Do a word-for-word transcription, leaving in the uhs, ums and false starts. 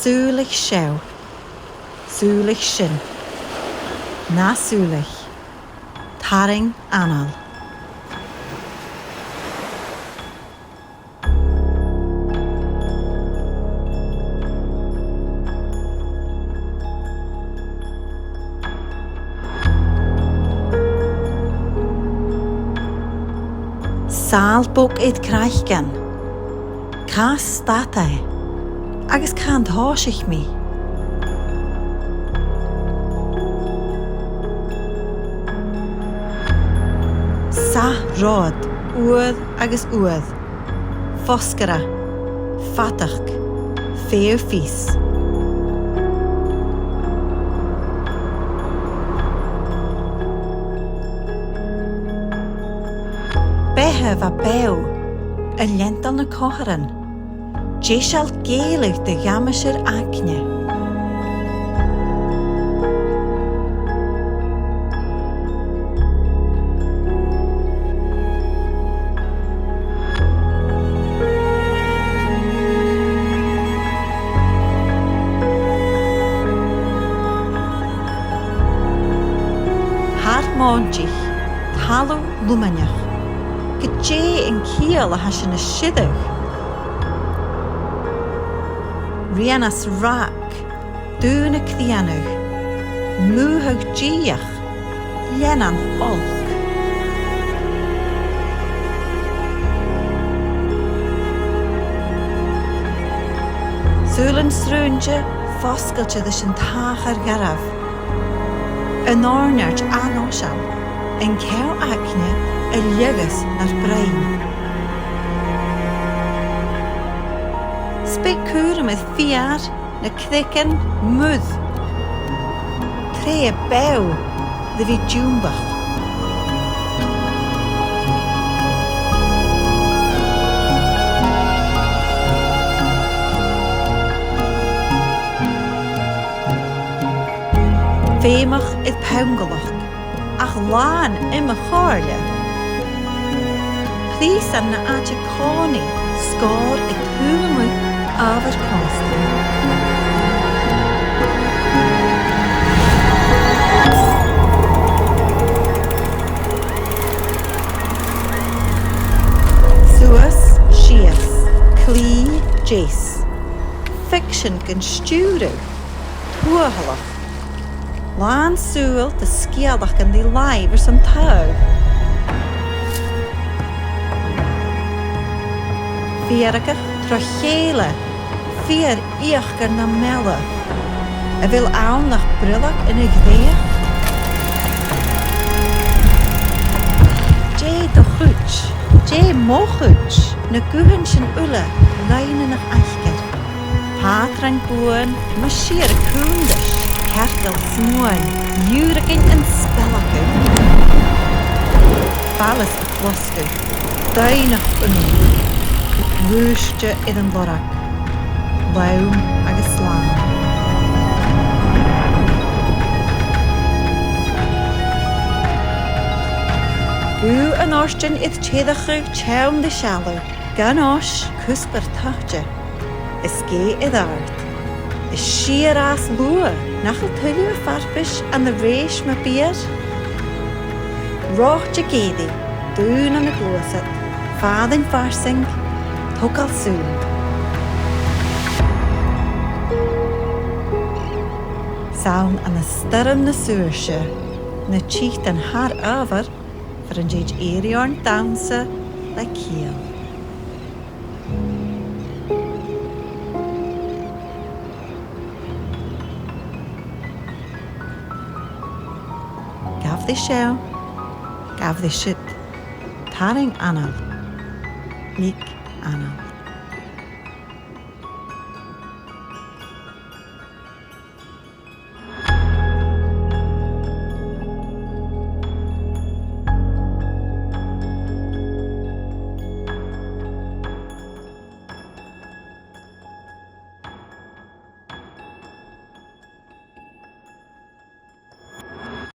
Sùileadh seo. Sùileadh sin. Na sùileadh. Tarraing anail. Sàl bog air craiceann. Càit a bheil e? Agus càit an tòisich mi? Sath-rathad, uair agus uair. Fosgladh, fadachd, feitheamh fios. Beatha a bha beò, a' leantainn na comharran, deiseil gèilleadh do dh'aimsir aithne. Thar mòintich, talamh lumainneach. Gu dè an ciall a tha sin a' sireadh? Rian às ràc, dùn a' crìonadh, mùthadh dìtheach, leannan olc. Sùilean srùinte fosgailte ris an t-sàmhchair gharbh. An fhòirneart an-fhoiseil, an ceò aithne a leaghas nar broinn. 'S beag cùram air feur, na creagan, muir. Treubhadh beò ri bhith diombach. Feumach air pongalachd, ach làn iomadh chomhairle. Prìosan na àite-còmhnaidh, sgòr a' tuiteam a-muigh àbhar còsta. Suas, sìos, clì, deas. Ficsean gun stiùireadh, tuathalach. Làn sùil de sgeulachdan ri làimh airson taghadh. Feargach tro chèile, fìor iochdar nam meala. A bheil ann ach broilleag ina ghnìomh? Dè do chuid? Dè mo chuid? Na guthan sin uile, loidhnichean aice. Pàtran buan, mas fhìor a' cunntais, cearcall smuain, dhiùragan an spealacaidh. Ballas a' flosgadh, doimhneachd ùr, rùisgte air an lorg, lom agus slàn. Guth an fhortainn air teireachadh teann ri sealladh, gun fhois, cuspair taghte. Is gèadh air àrd. Is sìor às luath, nach eil tuilleadh a' farpais ann an rèis mo bhìor. Reòite ag èirigh, dùn ann an gluasad, fàrainn farsaing, togail sùil. 'S ann ann an stoirm na saoirse, na tiotan thar adhbhar, far an tèid èirigh oirnn dannsa le ciall. Gabh ri seo, gabh ri siud, tarraing anail, leig anail.